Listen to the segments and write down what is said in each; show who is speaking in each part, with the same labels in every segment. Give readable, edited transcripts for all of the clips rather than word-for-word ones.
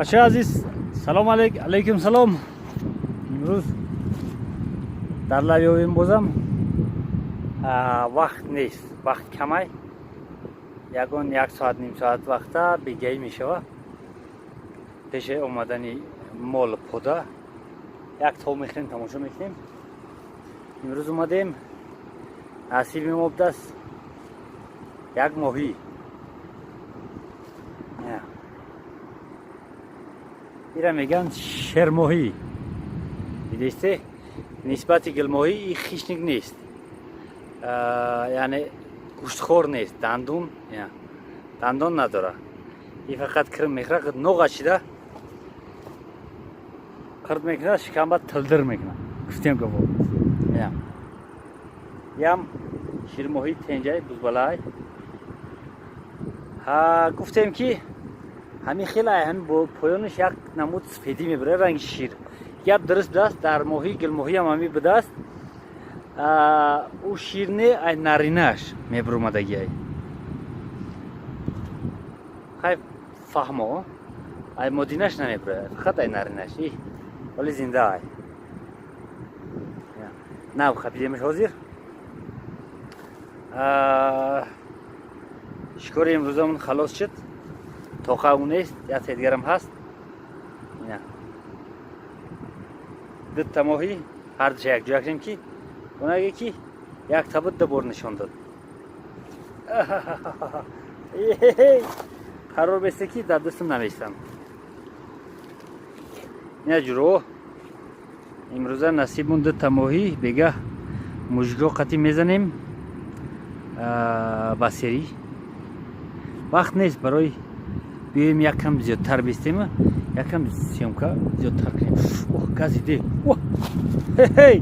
Speaker 1: Бачаи азиз, салом алейк, алейкум салом. Имрӯз дар лавёвем бозам. Вақт нест, вақт камай. Ягон як соат, ним соат вақта бегаӣ мешава. Пеши омадани мол пода як тов мехӯрем, тамошо мекунем. Имрӯз омадем, насиби мо будаст як моҳӣ. Я. Ира мегӯянд шермоҳӣ. Дидесте? Нисбати гилмоҳӣ и хищник нест. Яъне гӯштхӯр нест, дандун, я, дандон надора. И фақат кирм мехӯрад, ноға шида қирд мекунад, шикамба тилдир мекунад. Гуфтем гапо. Я. Ям ширмоҳии тенҷаи бузбалай. Ҳа, гуфтем, ки ҳамин хел ай ҳамин бо поёнаш як намуд сафедӣ мебарад, ранги шир. Гап дуруст будааст, дар моҳии гилмоҳӣ ҳам ҳамин будааст. Ӯ шир не, ай наринаш мебуромадагиай. Хай, фаҳмо, ай модинаш намебурояд, фақат ай наринаш. И вале зинда ай. Нав хапидемаш ҳозир. Шикори имрӯзамон халос шуд. Тоқа ӯ нест, як дигарам ҳаст. Ина. Дутта моҳӣ ҳардуша якҷоя кардем, ки онаге ки як табут ду бор нишон дод. Қарор бесте, ки дар дастам наместам. Ина ҷуро имрӯза насибмон дута моҳӣ. Бегаҳ мужико қатӣ мезанем ба серӣ. Вақт нест барои биёем, якам зиёдтар бистем, якам съёмка зиёдтар кунем. Ох, газиде! Хей,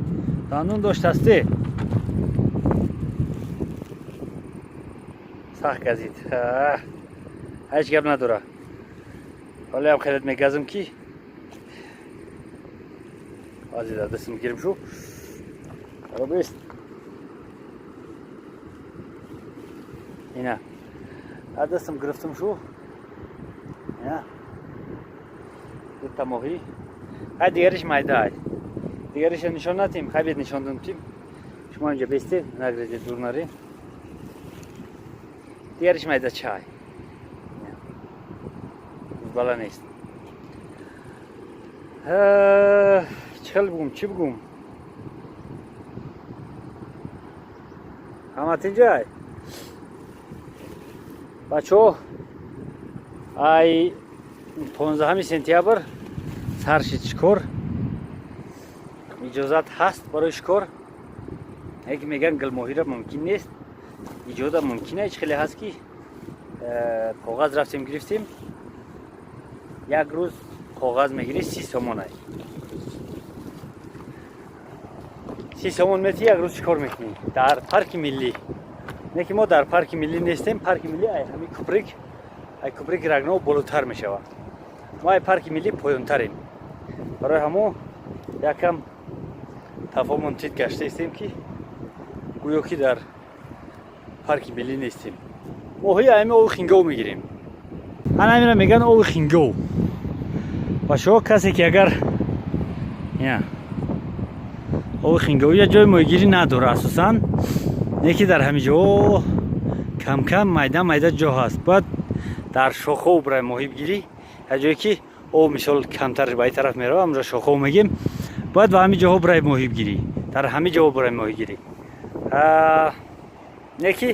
Speaker 1: дандон доштасте, сахт газид. Ҳеҷ гап надора, ҳолиам хелет мегазм, ки ҳозир дастам гирим шу робест. Ина, дастам гирифтам шу. Ина, дута моҳӣ. Хай, дигариш майда ай, дигариша нишон натем. Хай, бед нишон додем. Шумо инҷа бесте, нагрезед, дур наре. Дигариш майда чай бала нест. Чӣ хел бугум, чӣ бугум? Ҳама тинҷай, бачаҳо? Ай 15 сентябр сар шид шикор, иҷозат ҳаст барои шикор. Яке мегӯянд, гилмоҳиро мумкин нест, иҷоза мумкин ҳеҷ хеле ҳаст, ки коғаз рафтем, гирифтем. Як рӯз коғаз мегирӣ, 30 сомонай, 30 сомон мети, як рӯз чикор мекунӣ дар парки миллӣ. Не ки мо дар парки миллӣ нестем. Парки миллӣ ай ҳамин куприк, ай куприки Рагнов болотар мешавад. Мо ай парки миллӣ поёнтарем. Барои ҳамо якам тафовумон тит гашта истем, ки гӯё ки дар парки миллӣ нестем. Моҳии ами ови Хингов мегирем. Ана ҳамина мегӯянд ови Хингов. Бачаҳо, касе ки агар ови Хингов я ҷои моҳигирӣ надора асосан, не ки дар ҳамин ҷо камкам майда майда ҷо ҳаст, бояд дар шохов барои моҳӣ бигирӣ. Як ҷое ки об мисол камтар ба ин тараф мерава, ҳамҷо шохов мегем, бояд ба ҳамин ҷоҳо барои моҳӣ бигирӣ, дар ҳамин ҷоҳо барои моҳигирӣ. Не ки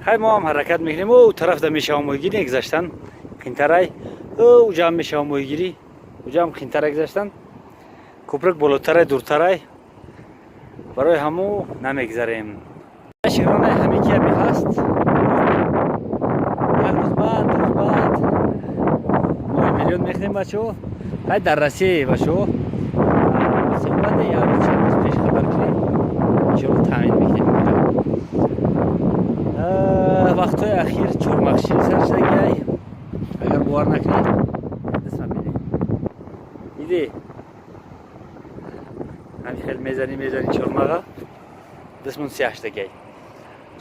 Speaker 1: хай, мо ҳам ҳаракат мекунем, ӯ тарафда мешавам моҳигирӣ, гузаштан қинтарай, уҷаам мешавам моҳигирӣ, уҷаам қинтарай гузаштан, кӯпрак болотарай, дуртарай, барои ҳаму намегзарем. Широнаи ҳаме ки ҳами ҳаст, як рӯз баъд, 2 рӯз баъд моҳи миллион мехӯрем, бачаҳо. Хай, дар Россия, бачаҳо, баъде як рӯз, чанд рӯз пеш хабар кунем, иншоалло таъмин мекунем. Вақтҳои ахир чормағширӣ сар шудагиай. Агар бовар накунед, дастма бинед. Диди, ҳамин хел мезанӣ, мезанӣ чормаға, дастмон сиёҳ шудагиай.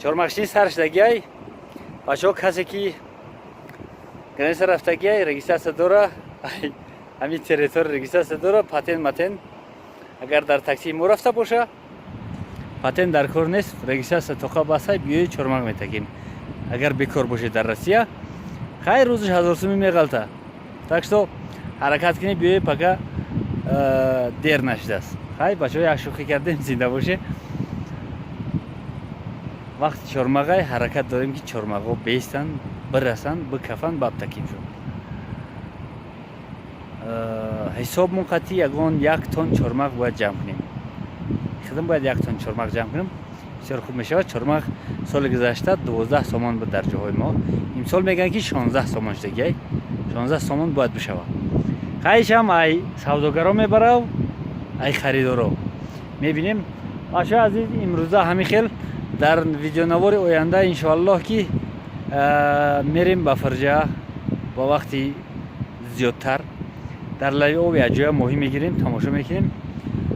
Speaker 1: Чормағширӣ сар шудагиай, бачаҳо. Касе ки Граница рафтагия, регистрация дора, ҳамин территория регистрация дора, патент матен. Агар дар таксии мо рафта боша, патент дар кор нест, регистрация тоқа басай, биёи, чормағ метакем. Агар бекор бошед дар Россия, хайр, рӯзаш 1000 сумӣ меғалта. Так что ҳаракат кунед, биёи, пока дер нашудааст. Хай, бачаҳо, як шӯхӣ кардем, зинда боше. Вақти чормағай ҳаракат дорем, ки чормағҳо бестанд, бирасанд, бикафанд, бабтаким шуд. Ҳисобмон қатъи ягон як тон чормағ бояд ҷамъ кунем. Хидм бояд як тон чормағ ҷамъ кунем, бисёр хуб мешавад. Чормағ соли гузашта 12 сомон буд дар ҷоҳои мо, имсол мегӯянд, ки 16 сомон шудагиай, 16 сомон бояд бишавад. Хайшам ай савдогаро мебарав, ай харидоро мебинем. Бачаҳои азиз, имрӯза ҳамин хел. Дар видеонавори оянда, иншоаллоҳ, ки мерем ба Фирҷа, ба вақти зиёдтар дар лаби об якҷоя моҳӣ мегирем, тамошо мекунем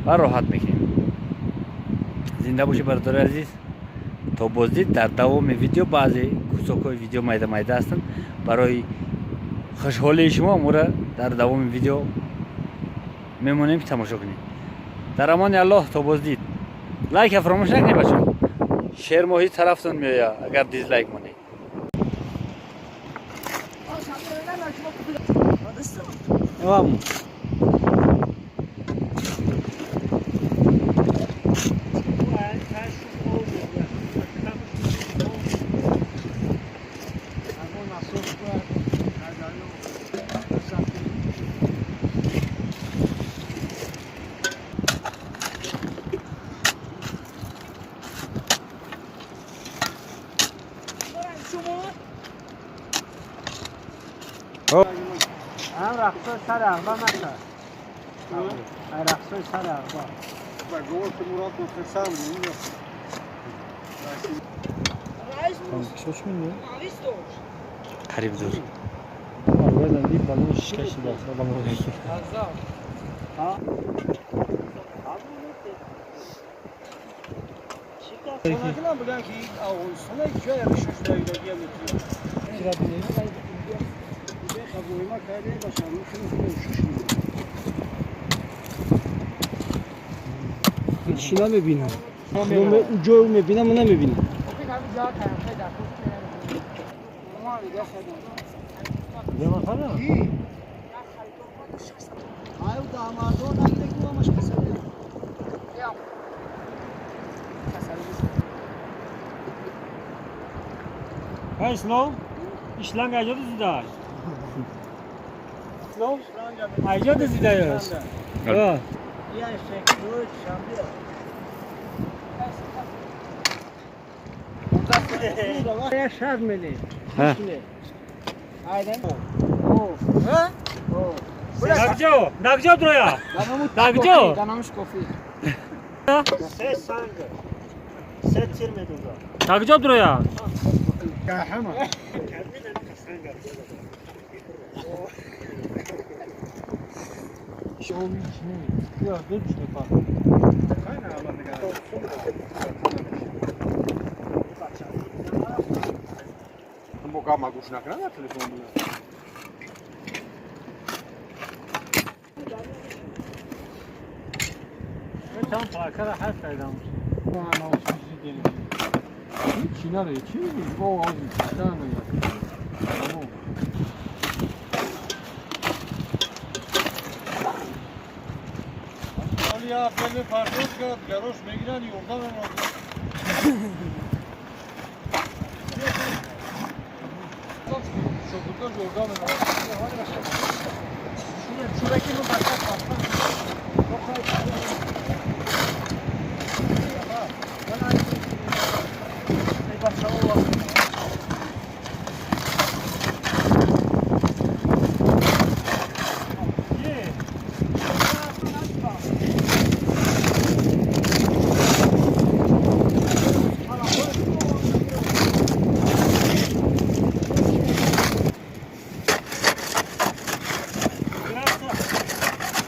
Speaker 1: ва роҳат мекунем. Зинда бошед, бародари азиз, то боздид. Дар давоми видео баъзе кусок ҳои видео майда майда ҳастанд, барои хушҳолии шумо амура дар давоми видео мемонем, ки тамошо кунед. Дар амони Аллоҳ, то боздид. Лайка фаромӯш накунед, бачаҳо, шермоҳӣ тарафтон меояд, агар дизлайк монед. Вам.
Speaker 2: هم رقصای سر اغبا نکرد، ای رقصای سر اغبا.
Speaker 3: Ба говор ки Мурод мухлисам.
Speaker 1: Қариб дур.
Speaker 2: Арвайдан дид, балон шикашида.
Speaker 3: Накунам, бигӯям, ки Афғонистона ҷоя шушдаидагия метиёд.
Speaker 2: Чира
Speaker 3: Қабулима кардем, ба
Speaker 2: чӣ намебинам? Ҷою мебинам, намебинам.
Speaker 3: Аю дамардо нагире, ки омаш касале.
Speaker 2: Ислом, ишланг айҷо дузидай. Ислом, айҷо дузидаёш.
Speaker 3: Я шек шамбе. Я шар мели. Айдан. О. Ха? О.
Speaker 2: Нагҷо, нагҷо дроя. Нагҷо.
Speaker 3: Данамш кофи. Се санг. Се тир медуза.
Speaker 2: Нагҷо дроя.
Speaker 3: Кахама. Бо гап гӯш накунад дар телефон.
Speaker 2: Там паркара ҳаст кардам.
Speaker 3: Чӣ надори? Чӣ мегӯӣ? Бо ози чӣ. Я феле пардоз кард, гарош мегиранд, ёрдам мемонад. Шогирдош ёрдам мемонад.
Speaker 2: Чӯраки мо баркат.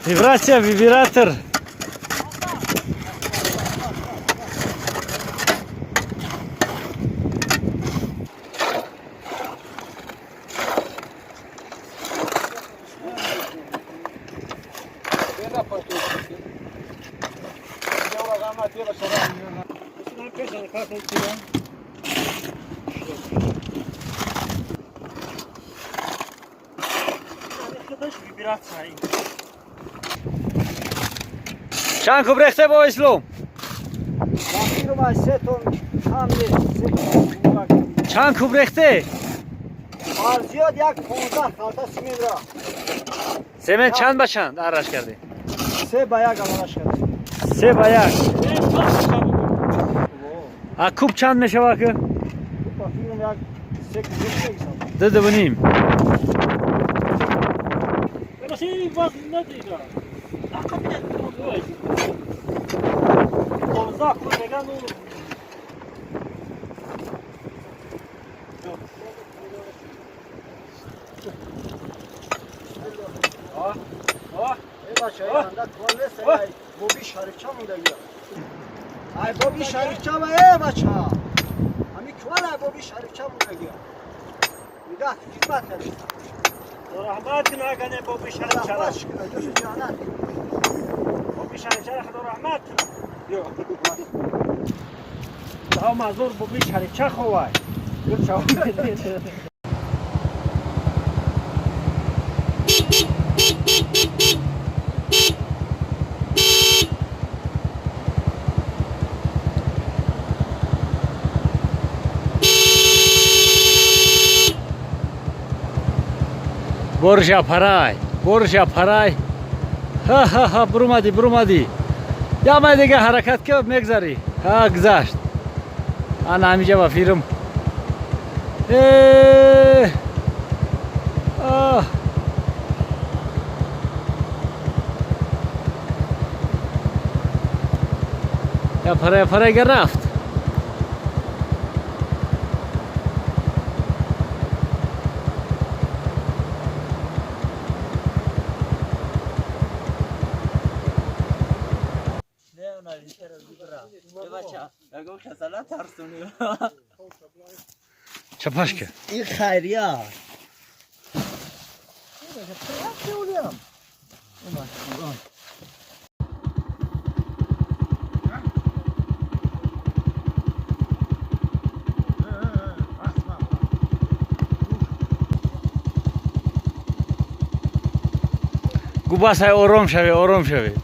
Speaker 1: Вибрация, вибратор. Чанд куб рехте бо Ислом? Чанд куб рехте?
Speaker 2: Зиёд як 15 халта семенро.
Speaker 1: Семен чанд ба чанд арраш кардӣ?
Speaker 2: 3 ба 1 арраш кардем.
Speaker 1: 3 ба 1. А куб чанд мешавад ки?
Speaker 2: Куб филм як 3 куб мешавад.
Speaker 1: 2.5.
Speaker 2: Ай боби шарифча ва э бача. Ами квала боби шарифча мундагия. Нигоҳ хизмат кард.
Speaker 4: Раҳмат кун агане боби шарифча.
Speaker 2: Раҳмат кун, ҷӯши ҷаннат.
Speaker 4: Боби шарифча худо раҳмат кун. Та мазур боби шарифча ховай.
Speaker 1: Боржа парай, боржа парай. Ха-ха-ха, бурумадӣ, бурумадӣ. Ямай дига ҳаракат ки мегзарӣ. Ҳа, гузашт. Ана ҳамиҷа ба фирм. Э! Аҳ! Я парай, парай га рафт. Чапашка.
Speaker 2: Ин хайрия.
Speaker 1: Губасай ором шаве, ором шаве.